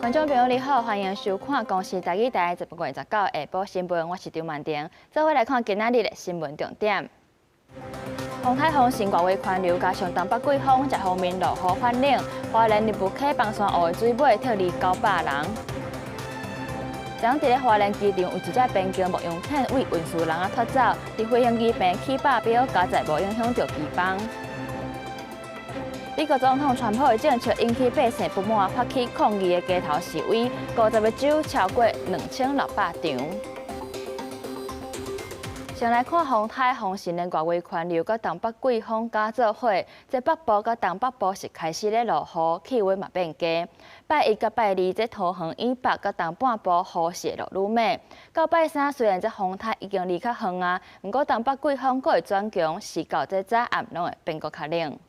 觀眾朋友你好，歡迎收看公視台語台10月29下晡新聞，我是張曼婷。做伙來看今仔日的新聞重點。風颱風神外圍環流加上東北季風，這方面落雨反冷，花蓮立霧溪崩山湖的水尾撤離900人。昨佇咧花蓮機場有一隻邊境牧羊犬為運輸人仔脫走，佇飛行機坪起爆錶，佳哉無影響著機房。美國總統川普的政策引起百姓不滿，發起抗議的街頭示威，50個州超過2600場。先來看風颱風神的外圍環流，佮東北季風加做伙，這北部佮東北部是開始咧落雨，氣溫嘛變低。拜一佮拜二，這桃園以北佮東半部雨勢落愈猛。到拜三雖然這風颱已經離較遠啊，毋過東北季風閣會轉強，是到這早暗攏會變閣較冷。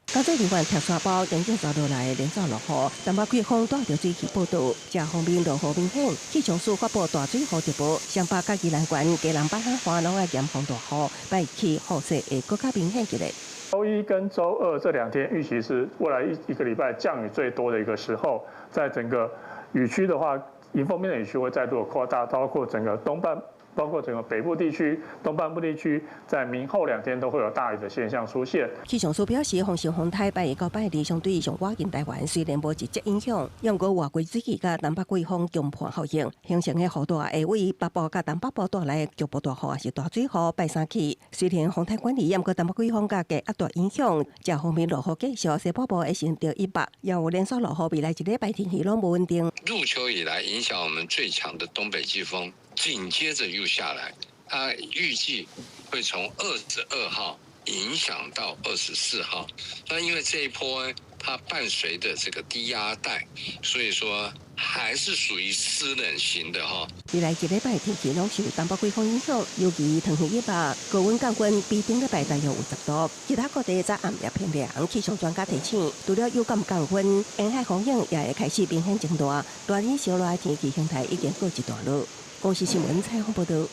九州台灣鐵沙包連續抓落來連續落雨，東北季風帶著水氣報到，這方面落雨明顯。氣象署發布大水雨特報，雙北佮宜蘭縣、基隆北海岸攏愛嚴防大雨，拜起雨勢會閣較明顯起來。週一跟週二這兩天預期是未來一個禮拜降雨最多的一個時候，在整個雨區的話，迎風面的雨區會再度擴大，包括整個東半。包括整個北部地區、東半部地區，在明後兩天都會有大雨的現象出現。氣象署表示，風神風颱拜一到拜二相對上倚近台灣，雖然無直接影響，毋過外圍水氣佮東北季風強迫效應，形成的雨帶會為北部佮東北部帶來局部大雨，抑是大水雨。拜三起，雖然風颱遠離，毋過東北季風佮低壓帶影響，這方面落雨繼續，西北部會先著以北，也有連續落雨，未來一禮拜天氣攏無穩定。入秋以來，影響我們最強的東北季風，緊接着又下來，它預計會從22號影響到24號。那因為這一波它伴隨的這個低壓帶，所以說還是屬於濕冷型的哈。未來一禮拜天氣攏受東北季風影響，尤其桃園以北高溫降溫比頂禮拜大約有10度。其他各地早暗也偏涼。氣象專家提醒，除了有感降溫，沿海風影也會開始明顯增大。熱天燒熱的天氣形態已經過一段落。公視新聞採訪報導。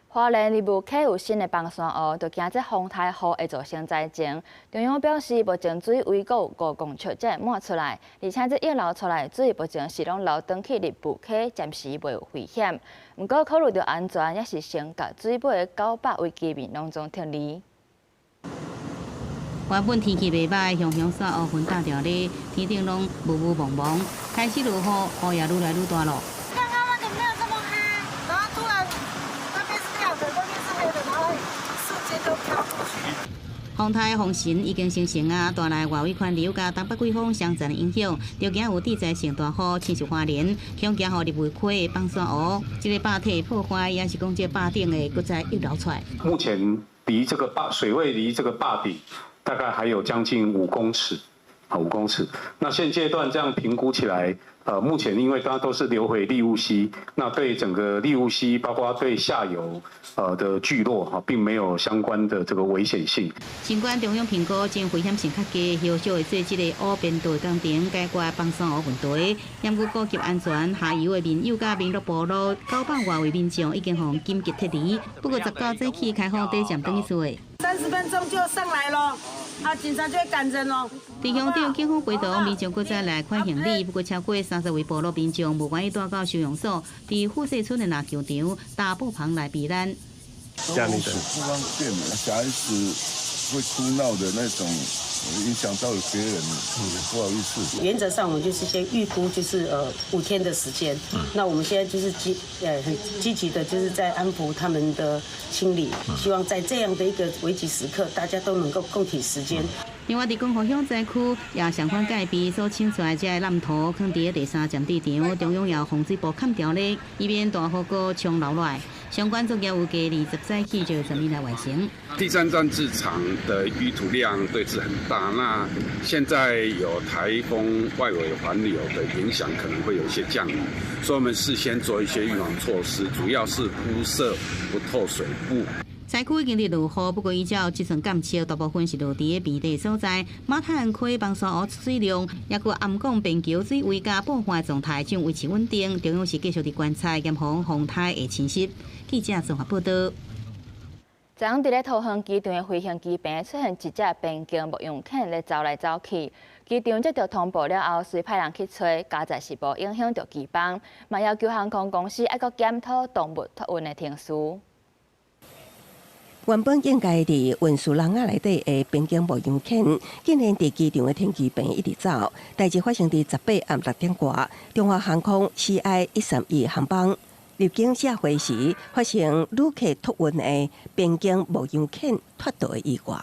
花蓮立霧溪有新的崩山湖，就驚這風颱雨會造成災情。中央表示，目前水位閣有5公尺才會滿出來，而且這溢流出來的水目前是攏流轉去立霧溪，暫時袂有危險。毋過考慮著安全，也是先共水尾的900位居民攏總撤離。原本天氣袂䆀，雄雄煞烏雲罩牢咧，天頂攏霧霧濛濛，開始落雨，雨也愈來愈大咯。剛剛那個沒有這麼黑，然後突然那邊是亮的，這邊是黑的，然後瞬間就飄過去。風颱風神已經生成啊，帶來外圍環流佮東北季風雙層的影響，就驚有致災性大雨，親像花蓮，恐驚予立霧溪的崩山湖，這個壩體破壞，抑是講這壩頂會閣再溢流出來。目前離這個壩水位離這個壩底大概還有將近五公尺，啊五公尺。那現階段這樣評估起來，目前因為它都是流回立霧溪，那對整個立霧溪，包括對下游的聚落哈，並沒有相關的這個危險性。儘管中央評估這危險性較低，後續會做這個湖邊道工程解決崩山湖問題，毋過顧及安全，下游的民友佮民樂部落900外位民眾已經予緊急撤離。不過19早起開放短暫轉去厝。 30分鐘就上來咯，啊，警察就會趕人咯。佇鄉長警方陪同民眾閣再來款行李，不過超過30位部落民眾無願意帶到收容所，佇富士村的籃球場搭布棚來避難。家裡的不方便，小孩子會哭鬧的那種，影響到別人，不好意思。原則上，我們就是先預估，就是5天的時間。那我們現在就是很積極的，就是在安撫他們的心理，希望在這樣的一個危急時刻，大家都能夠共體時艱。另外，佇光復鄉災區也相款蓋備所請出來這个爛土，囥佇第三暫置場，中央也洪水部崁牢咧，以免大雨閣沖流落來。相關作業預計20早起就全面來完成。第三暫置場的淤土量對峙很大，那現在有颱風外圍環流的影響，可能會有一些降雨，所以我們事先做一些預防措施，主要是鋪設不透水布。災區已經佇落雨，不過依照這層監測，大部分是落佇咧平地所在。馬太鞍溪崩山湖出水量，抑閣暗港邊橋水位佮破壞狀態，正維持穩定。中央是繼續佇觀察，嚴防風颱會侵襲。記者綜合報導。昨昏佇咧桃園機場的飛行機坪出現一隻邊境牧羊犬咧走來走去，機場接到通報了後，隨派人去揣，佳哉是無影響著機班，嘛要求航空公司愛閣檢討動物託運的程序。原本應該佇運輸籠仔內底的邊境牧羊犬，竟然佇機場的停機坪一直走。代誌發生佇18暗6點外，中華航空 CI 131航班入境卸貨時，發生旅客託運的邊境牧羊犬脫逃的意外。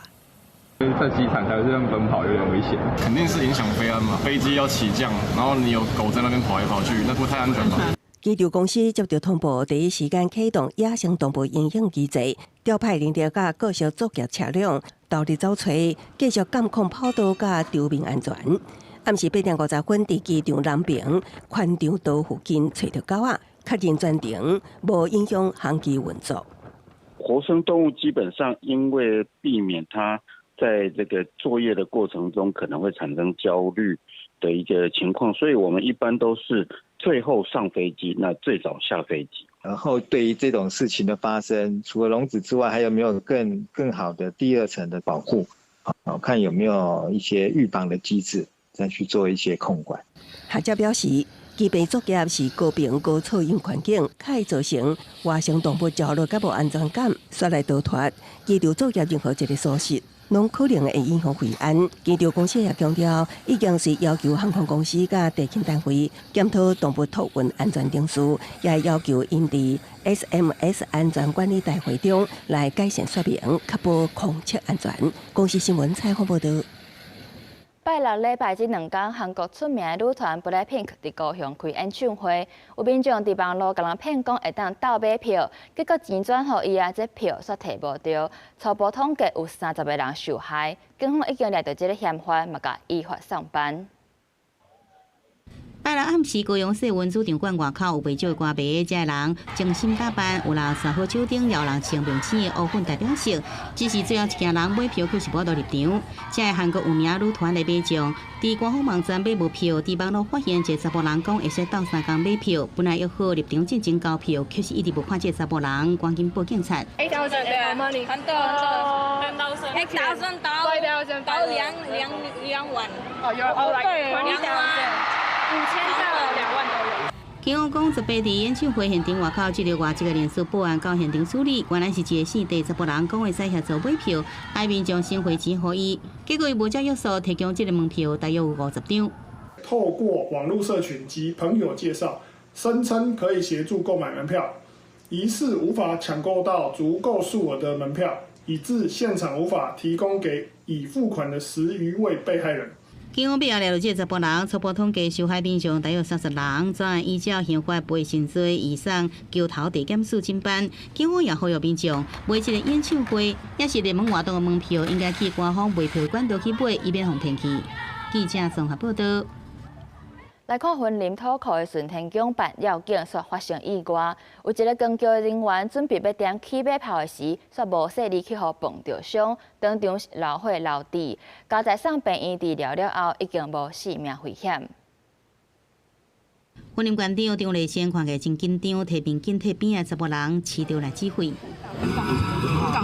在機場才會這樣奔跑，有點危險。肯定是影響飛安嘛，飛機要起降，然後你有狗在那邊跑來跑去，那不太安全吧？機場公司接到通報，第一時間啟動野生動物影響機制，調派人力佮各式作業車輛投入走揣，繼續監控跑道佮場面安全。暗時8點50分，佇機場南邊寬敞道附近揣著狗仔，確認全程無影響航機運作。活生動物基本上因為避免它在這個作業的過程中可能會產生焦慮的一個情況，所以我們一般都是最後上飛機，那最早下飛機。然後對於這種事情的發生，除了籠子之外，還有沒有更好的第二層的保護？好，看有沒有一些預防的機制，再去做一些控管。學者表示，機坪作業是高頻高噪音環境，較會造成活生動物焦慮佮無安全感，煞來逃脫。機場作業任何一个疏失，攏可能會影響飛安。機場公司也強調，已經是要求航空公司佮地勤單位檢討動物託運安全程序，也要求𪜶佇 SMS 安全管理大會中來改善說明，確保空測安全。公視新聞採訪報導。拜六禮拜這兩工，韓國出名的女團 BLACKPINK 佇高雄開演唱會，有民眾佇網路共人騙講會當鬥買票，結果錢轉予伊啊，這票煞提無著。初步統計有30個人受害，警方已經掠著這个嫌犯，嘛共依法送辦。拜六暗時，高雄世運主場館外口有袂少的歌迷，這人精心打扮，有人穿好手頂，有人穿明星的烏粉代表色。只是最後一行人買票，卻是無法度入場。這个韓國有名女團的買將，佇官方網站買無票，佇網路發現一个查埔人講會使鬥相共買票，本來約好入場進前交票，卻是一直無看這个查埔人，趕緊報警察。 8,000 對，money 很多很多，10,000 到2萬。哦，有哦，對，20,000。5,000到2萬都有。警方講，18佇演唱會現場外口，這个外籍的人士報案到現場處理，原來是一个姓鄭查埔人講會使協助買票，愛民眾先匯錢予伊，結果伊無照約束提供這个門票，大約有50張。透過網路社群及朋友介紹，聲稱可以協助購買門票，疑似無法搶購到足夠數額的門票，以致現場無法提供給已付款的10餘位被害人。警方尾後掠著這个查埔人，初步統計受害民眾大約30人，怎依照刑法賠償罪移送橋頭地檢署偵辦。警方也呼籲民眾買這个演唱會，抑是熱門活動的門票，應該去官方賣票管道去買，以免予騙去。記者綜合報導。來看雲林土庫的順天宮辦繞境，煞發生意外，有一个扛轎的人員準備欲點起馬炮的時，煞無細膩去予碰著傷，當場是流血流滴，佳哉送病院治療了後，已經無性命危險。雲林縣長張麗仙看起來真緊張，提面鏡替邊仔查埔人持著來指揮。趕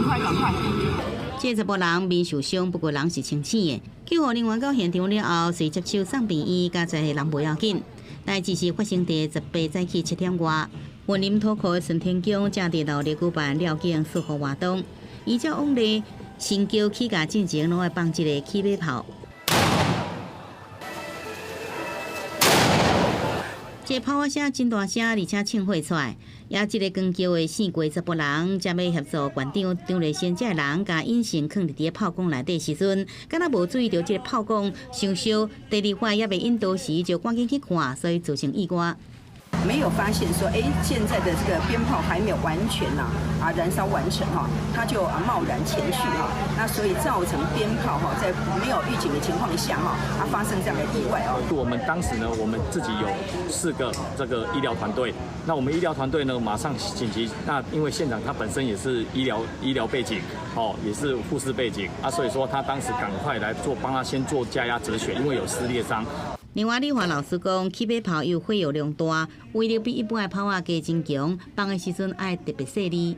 快，趕快！這查埔人面受傷，不過人是清醒的。救護人員到現場了後，隨接手送病院，佳哉人無要緊。代誌是發生佇18早起7點外，雲林土庫的順天宮正佇鬧熱舉辦繞境祝福活動。依照往例，神轎起駕進前，攏愛放一个起馬炮。這炮仔聲真大聲，而且衝火出來。也這个扛轎的姓郭查埔人，才欲協助縣長張麗仙這个人，共引線囥佇佇炮管內底時陣，敢若無注意著這个炮管傷燒，第二擺猶未引導時，就趕緊去看，所以造成意外。沒有發現說，現在的這個鞭炮還沒有完全燃燒完成哈，他就貿然前去哈，那所以造成鞭炮哈在沒有預警的情況下哈，發生這樣的意外哦。我們當時呢，我們自己有4個這個醫療團隊，那我們醫療團隊呢，馬上緊急，那因為縣長他本身也是醫療背景，哦，也是護士背景啊，所以說他當時趕快來做，幫他先做加壓止血，因為有撕裂傷。另外，李華老師講，起馬炮有火藥量大，威力比一般的炮仔加真強，放的時陣愛特別細膩。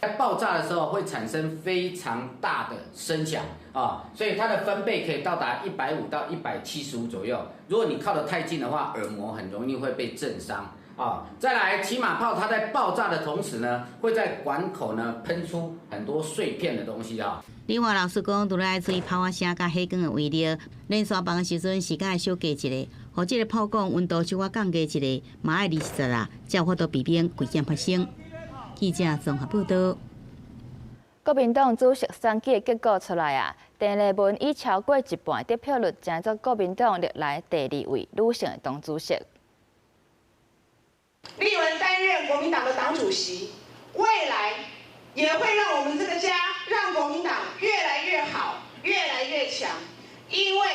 在爆炸的時候會產生非常大的聲響啊，所以它的分貝可以到達150到175左右。如果你靠得太近的話，耳膜很容易會被震傷啊。再來，騎馬炮它在爆炸的同時呢，會在管口呢噴出很多碎片的東西啊。另外，老師講，除了愛注意炮仔聲佮火光的威力，連續放的時陣時間會小加一下，予這個炮管溫度小可降低一下，嘛愛20啊，才有法度避免危險發生。記者綜合報道。國民黨主席選舉的結果出來啊，鄭麗文以超過一半得票率，成做國民黨歷來第二位女性的黨主席。麗文擔任國民黨的黨主席，未來也會讓我們這個家，讓國民黨越來越好，越來越強。因為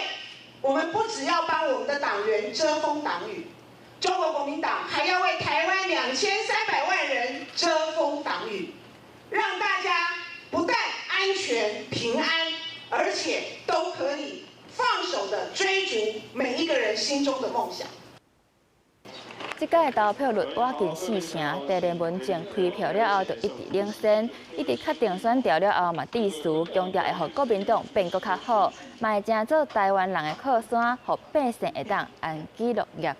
我們不只要幫我們的黨員遮風擋雨，中國國民黨還要為台灣2300萬人遮風擋雨，讓大家不但安全平安，而且都可以放手的追逐每一個人心中的夢想。這屆投票率倚近四成，鄭麗文從開票了後就一直領先，一直確定選調了後嘛，致辭強調會予國民黨變閣較好，嘛會成做台灣人的靠山，予百姓會當安居樂業。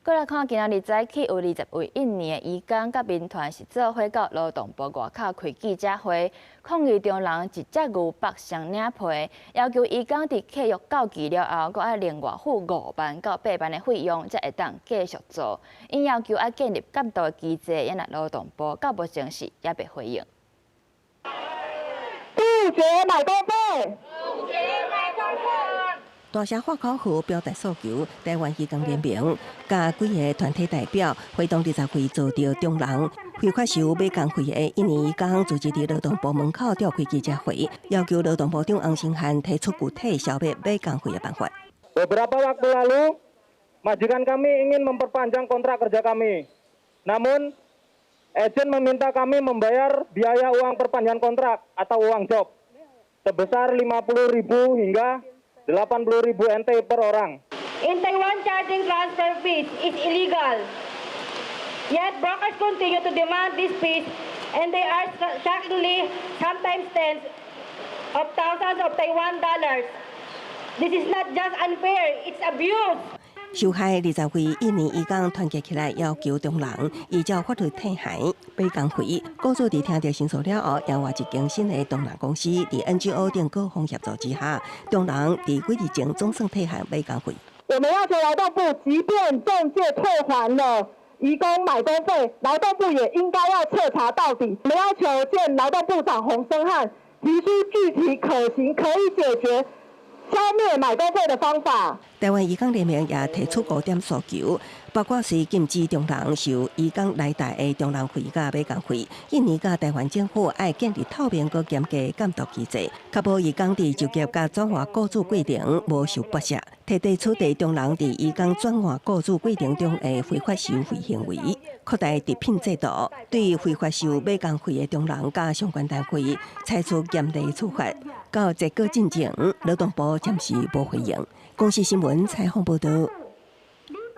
過來看，今仔日早起有20位印尼的移工佮民團是做伙到勞動部外口開記者會，抗議中人一隻牛肉雙領皮，要求移工佇契約到期了後，閣愛另外付5萬到8萬的費用，才會當繼續做。𪜶要求愛建立監督的機制，也若勞動部到目前是猶未回應。杜絕買工費。杜絕買工費。大聲喊口號，表達訴求。台灣移工聯盟佮幾个團體代表，會同20位遭著中人非法收買工費的印尼移工，組織佇勞動部門口召開記者會，要求勞動部長洪申翰提出具體消滅買工費的辦法。 Beberapa waktu lalu, majikan kami ingin memperpanjang kontrak kerja kami. Namun, agen meminta kami membayar biaya uang perpanjangan kontrak atau uang job sebesar 50.000 hingga 80.000 NT per orang. In Taiwan, charging transfer fees is illegal. Yet brokers continue to demand these fees and they are shockingly sometimes tens of thousands of Taiwan dollars. This is not just unfair, it's abuse. 受害20位印尼移工團結起來，要求中人依照法律退還買工費。雇主佇聽著申訴了後，也換一間新的中人公司，佇 NGO 等各方協助之下，中人佇幾日前總算退還買工費。我們要求勞動部，即便仲介退還了移工買工費，勞動部也應該要徹查到底。我們要求見勞動部長洪申翰，提出具體可行、可以解決消滅買工費的方法。台灣移工聯盟也提出五點訴求，包括是禁止中人收移工來台的中人費佮買工費，印尼佮台灣政府愛建立透明閣嚴格監督機制，確保移工佇就業佮轉換雇主過程無受剝削，徹底取締中人佇移工轉換雇主過程中的非法收費行為，擴大直聘制度，對非法收買工費的中人佮相關單位採取嚴厲處罰。到結果進前，勞動部暫時無回應。公視新聞採訪報導。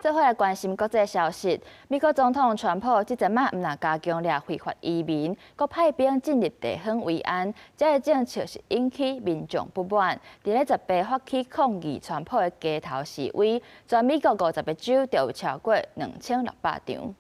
做伙來關心國際消息，美國總統川普這陣仔毋但加強掠非法移民，閣派兵進入地方維安，這个政策是引起民眾不滿。佇咧18發起抗議川普的街頭示威，全美國50個州就有超過2600場。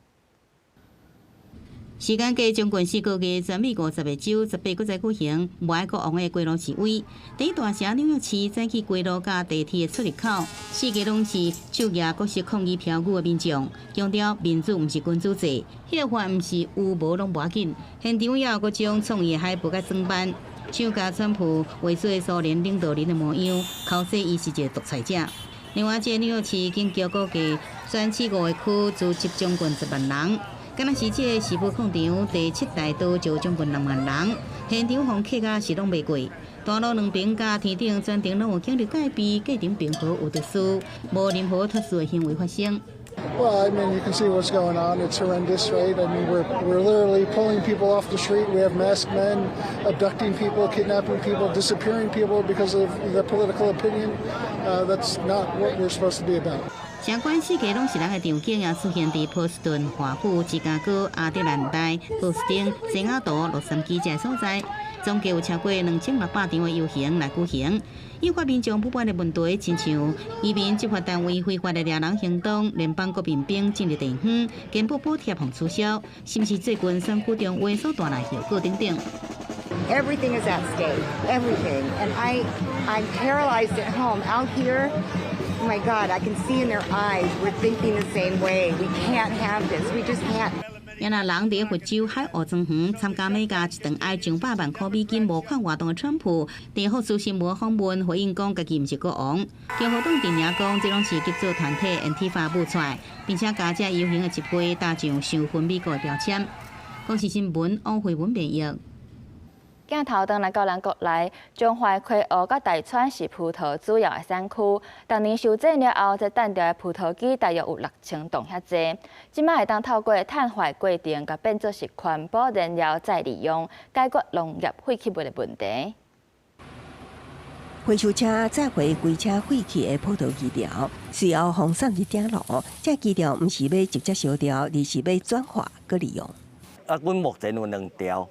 時間過將近4個月，全美50個州18閣再舉行無愛國王的街路示威。佇大城紐約市，早起街路佮地鐵的出入口，四界攏是手舉各式抗議標語的民眾，強調民主毋是君主制，憲法毋是有無攏無要緊。現場也有閣將創意海報佮裝扮，像共川普畫出蘇聯領導人的模樣，剾洗伊是一个獨裁者。另外，這个紐約市警局估計，全市五个區聚集將近10萬人。敢若是這个時報廣場第七大道就將近2萬人，現場予人嚇甲是攏袂過。大路兩邊佮天頂全程攏有警力戒備，過程平和有秩序，無任何特殊的行為發生。 Well, I mean, you can see what's going on. It's horrendous, right? I mean, we're literally pulling people off the street. We have masked men abducting people, kidnapping people, disappearing people because of their political opinion. That's not what we're supposed to be about. 相關四界攏是人的場景也出現佇波士頓、華府、芝加哥、亞特蘭大、波士頓、西雅圖、洛杉磯這些所在，總計有超過2600場的遊行來舉行，引發民眾不滿的問題，親像移民執法單位非法的掠人行動、聯邦國民兵進入地方、健保補貼予取消，甚至最近選舉中話所帶來後果等等。 Everything is at stake, everything, and I'm paralyzed at home. Out here, oh my God, I can see in their eyes we're thinking the same way. We can't have this. We just can't. 也若人佇佛州海湖莊園參加每家一頓愛200萬箍美金募款活動的川普，佇福斯新聞訪問回應講，家己毋是國王。共和黨陣營講，這攏是極左團體安提法舞出來，並且共這遊行的集會打上仇恨美國的標籤。公視新聞王慧文編譯。鏡頭轉來到咱國內，彰化溪湖佮大川是葡萄主要的產區。逐年修剪了後，這擲著的葡萄枝大約有6000棟遐濟。這擺會當透過炭化過程，共變做是環保燃料再利用，解決農業廢棄物的問題。回收車載回規車廢棄的葡萄枝條，隨後予送入鼎爐。這枝條毋是欲直接燒掉，而是欲轉化閣利用。啊，阮目前有兩條。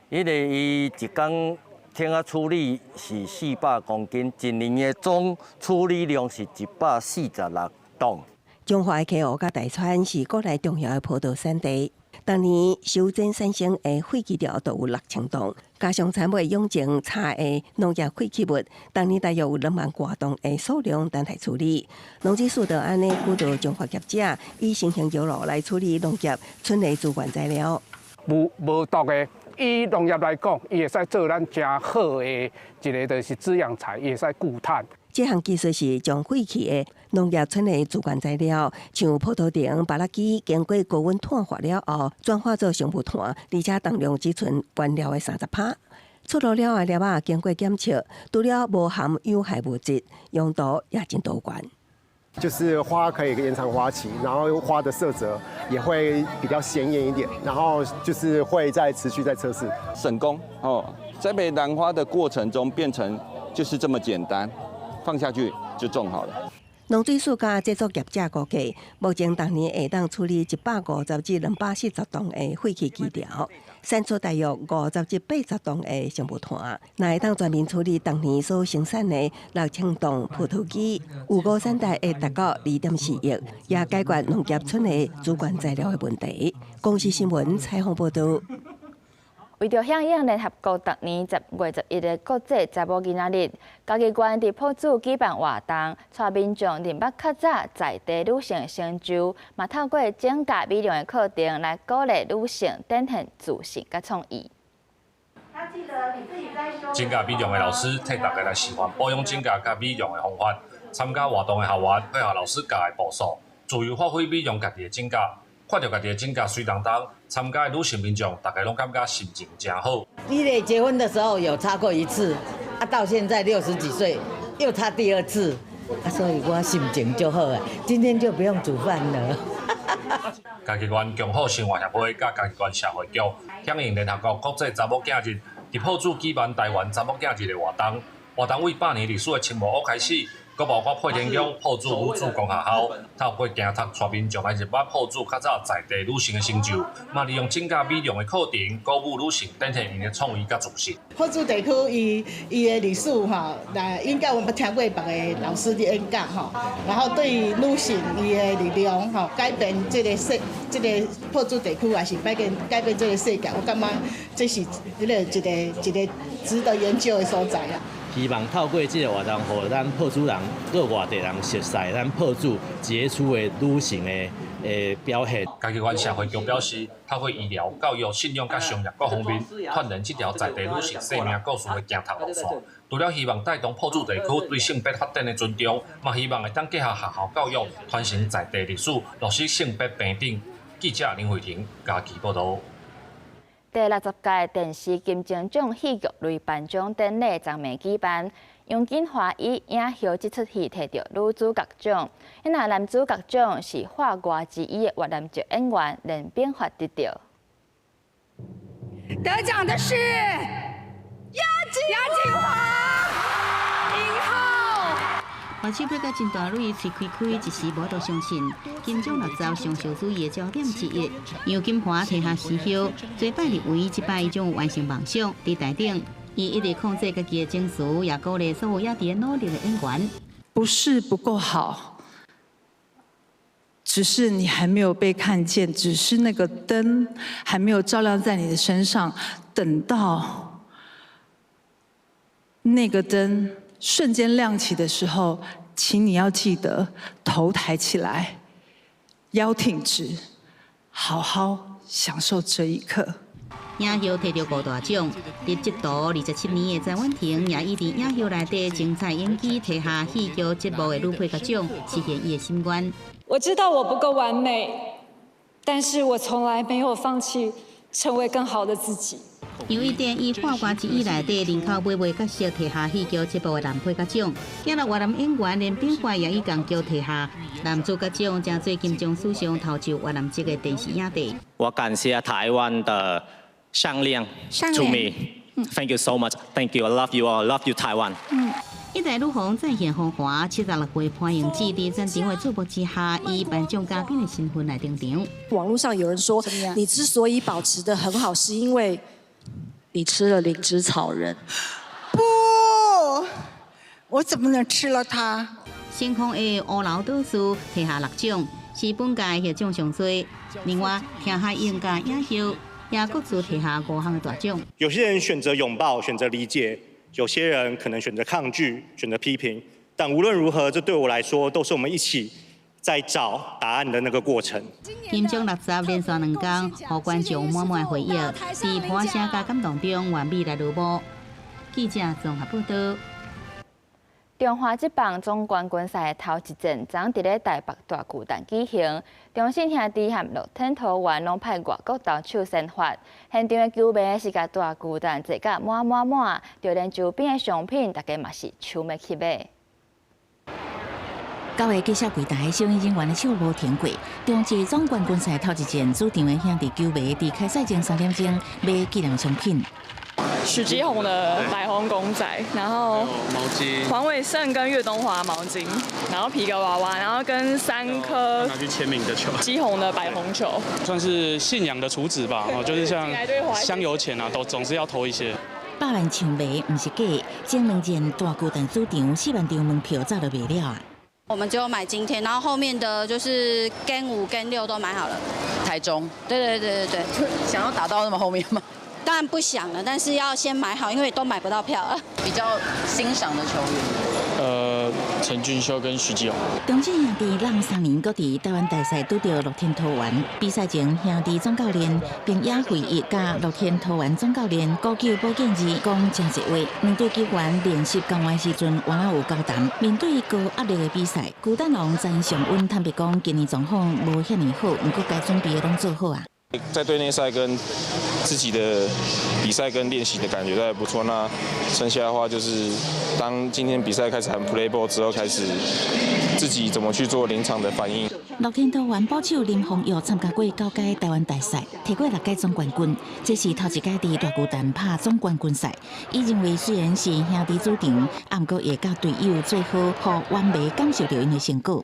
彼个伊一工天仔處理是400公斤，一年的總處理量是146噸。彰化溪湖佮大川是國內重要的葡萄產地，逐年修剪產生的廢枝條都有6000棟，加上產尾養成柴的農業廢棄物，逐年大約有2萬外棟的數量等待處理。農水署就按呢鼓勵彰化業者以新型油爐來處理農業村內資源材料。無無毒的。以農業來講，伊會使做咱誠好的一个就是滋養材，伊會使固碳。這項技術是將廢棄的農業村的資源材料，像葡萄藤、芭樂枝，經過高溫炭化了後，轉化做生物炭，而且當量只賰原料的30%。出爐了的粒仔經過檢測，除了無含有害物質，用途也真多元。就是花可以延長花期，然後花的色澤也會比較鮮豔一點，然後就是會再持續再測試。省工哦，在被蘭花的過程中變成就是這麼簡單，放下去就種好了。農水署佮製作業者估計，目前逐年會當處理150至240棟的廢棄枝條，產出大約50至80棟的生物炭。若會當全面處理逐年所生產的6000棟葡萄枝，預估產值會達到2.4億，也解決農業村的資源材料的問題。公視新聞採訪報導。為著響應聯合國逐年10月11的國際查某囡仔日，嘉義縣佇朴子舉辦活動，帶民眾認捌較早在地女性的成就，嘛透過整甲美容的課程來鼓勵女性展現自信佮創意。指甲美容的老師替大家來示範保養指甲佮美容的方法。參加活動的學員配合老師教的步數，自由發揮美容家己的指甲。看著家己的指甲媠當當，參加的女性民眾，大家攏感覺心情誠好。伊咧結婚的時候有擦過一次，啊，到現在60幾歲又擦第二次，啊，所以我心情就好啊，今天就不用煮飯了。嘉義縣共好生活協會佮嘉義縣社會局響應聯合國國際查某囝日，佇朴子舉辦台灣查某囝日的活動。活動為百年歷史的青木屋開始。閣包括配天宮、朴子女子公學校，透過行讀帶民眾來認捌朴子較早在地女性的成就，嘛利用指甲美容的課程，鼓舞女性展現𪜶的創意佮自信。朴子地區伊伊的歷史吼，來應該我們聽過別个老師的演講吼，然後對女性伊的力量吼，改變這个世，這个朴子地區，還是改變改變這个世界，我感覺這是彼个一個一個值得研究的所在啊。希望透過這個活動，予咱朴子人、閣外地人熟悉咱朴子傑出的女性的的表現。嘉義縣社會局表示，透過醫療、教育、信仰佮商業各方面，串聯這條在地女性生命故事的行讀路線。除了希望帶動朴子地區對性別發展的尊重，嘛希望會當結合學校教育，傳承在地歷史，落實性別平等。記者林慧婷嘉義報導。第60屆電視金鐘獎戲劇類頒獎典禮昨暝舉辦，楊謹華以影后這齣戲提著女主角獎，那男主角獎是畫外之意的越南籍演員連秉發得著。得獎的是楊謹華，影后。外手配甲真大蕊，喙開開，一時無法相信。金獎六十上受注意的焦點之一，楊金華提下視後，做擺入圍，這擺伊將完成夢想。佇台頂，伊一直控制家己的情緒，也鼓勵所有猶佇努力的演員。不是不夠好，只是你還沒有被看見，只是那個燈還沒有照亮在你的身上。等到那個燈瞬間亮起的時候，請你要記得頭抬起來，腰挺直，好好享受這一刻。影后提著五大獎，佇這度27年的詹婉婷也以佇影后內底精彩演技，提下戲劇節目的女配角獎，實現伊的心願。我知道我不夠完美，但是我從來沒有放棄成為更好的自己。楊一典以畫歌之以內底人口買賣角色提下戲劇節目的男配角獎，今日越南演員連炳懷也以共叫提下男主角獎，成做金鐘史上頭一越南籍的電視影帝。我感謝台灣的項鏈 to me，thank you so much，thank you，I love you all，love you Taiwan。一代女皇再現風華，76歲潘迎紫佇全場的注目之下，以頒獎嘉賓的身份來登場。網絡上有人說，你之所以保持得很好，是因為你吃了靈芝草人。不，我怎麼能吃了它？星空的烏樓導師提下六獎，是本屆獲獎上多。另外，聽海英佮影后也各自提下五項的大獎。有些人選擇擁抱，選擇理解；有些人可能選擇抗拒，選擇批評。但無論如何，這對我來說都是我們一起在找答案的那個過程。金鐘60連續兩工，予觀眾滿滿回憶，佇破聲佮感動中完美來落幕。記者綜合報道。中華職棒總冠軍賽的頭一戰，昨佇咧台北大巨蛋舉行。中信兄弟和樂天桃猿攏派外國投手先發，現場的球迷是共大巨蛋坐甲滿滿滿，就連周邊的商品，大家嘛是搶欲去買。9個記者櫃台收銀人員的手無停過。中職總冠軍賽頭一戰，主場的兄弟球迷佇開賽前3點鐘買紀念商品。許基宏的白紅公仔，然後毛巾，黃偉勝跟岳東華毛巾，然後皮革娃娃，然後跟3顆拿去簽名的球，基宏的白紅球，算是信仰的儲值吧，就是像香油錢啊，都總是要投一些。百萬搶迷毋是假，前兩戰大巨蛋主場4萬張門票早就賣了啊。我們只有買今天，然後後面的就是 Game 5、Game 6都買好了。台中，對對對對對，想要打到那麼後面嗎？當然不想了，但是要先買好，因為都買不到票了。比較欣賞的球員，陳俊秀跟許繼勇。中信兄弟讓三年閣佇台灣大賽拄著樂天桃猿，比賽前兄弟總教練平野會議佮樂天桃猿總教練高久保建二講誠濟話，兩隊球員練習交換時陣，原來有交談。面對高壓力的比賽，巨蛋王詹尚恩坦白講，今年狀況無遐爾好，毋過該準備的攏做好啊。在隊內賽跟自己的比賽跟練習的感覺都還不錯。那剩下的話就是，當今天比賽開始喊 play ball 之後，開始自己怎麼去做臨場的反應。樂天桃猿捕手林泓育參加過9屆台灣大賽，提過6屆總冠軍，這是頭一屆佇大巨蛋拍總冠軍賽。伊認為雖然是兄弟主場，毋過會佮隊友做好，予猿迷感受著𪜶的成果。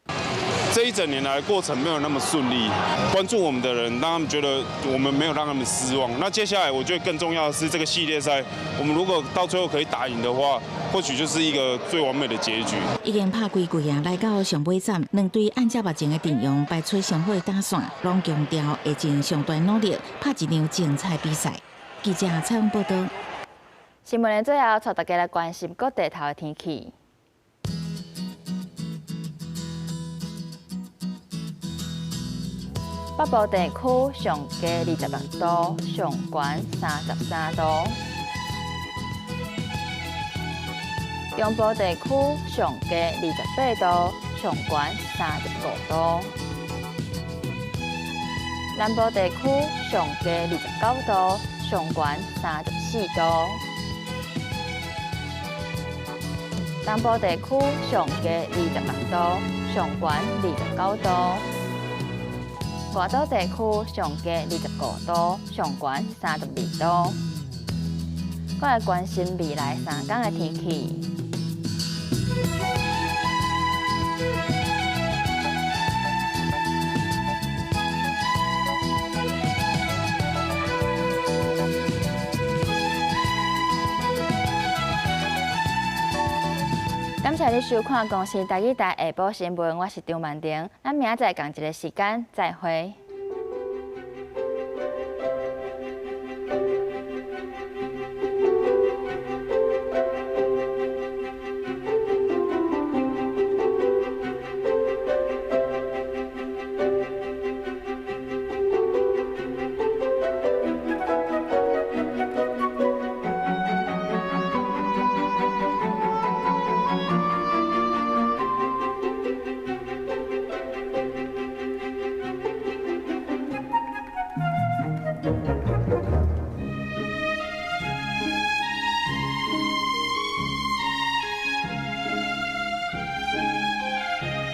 這一整年來過程沒有那麼順利，關注我們的人，讓他們覺得我們沒有讓他們失望。那接下來我覺得更重要的是這個系列賽，我們如果到最後可以打贏的話，或許就是一個最完美的結局。已經拍幾季啊，來到上尾站，兩隊按照目前的陣容排出上好的打線，攏強調會盡上大努力拍一場精彩比賽。記者採訪報道。新聞的最後，帶大家來關心各地頭的天氣。北部地區上低26度，上懸33度；中部地區上低28度，上懸35度；南部地區上低29度，上懸34度；東部地區上低26度，上懸29度。外島地區上低25度，上懸32度。閣來關心未來3天的天氣。感謝你收看《公視台語台下晡新聞》，我是張曼婷，咱明仔載仝一个時間再會。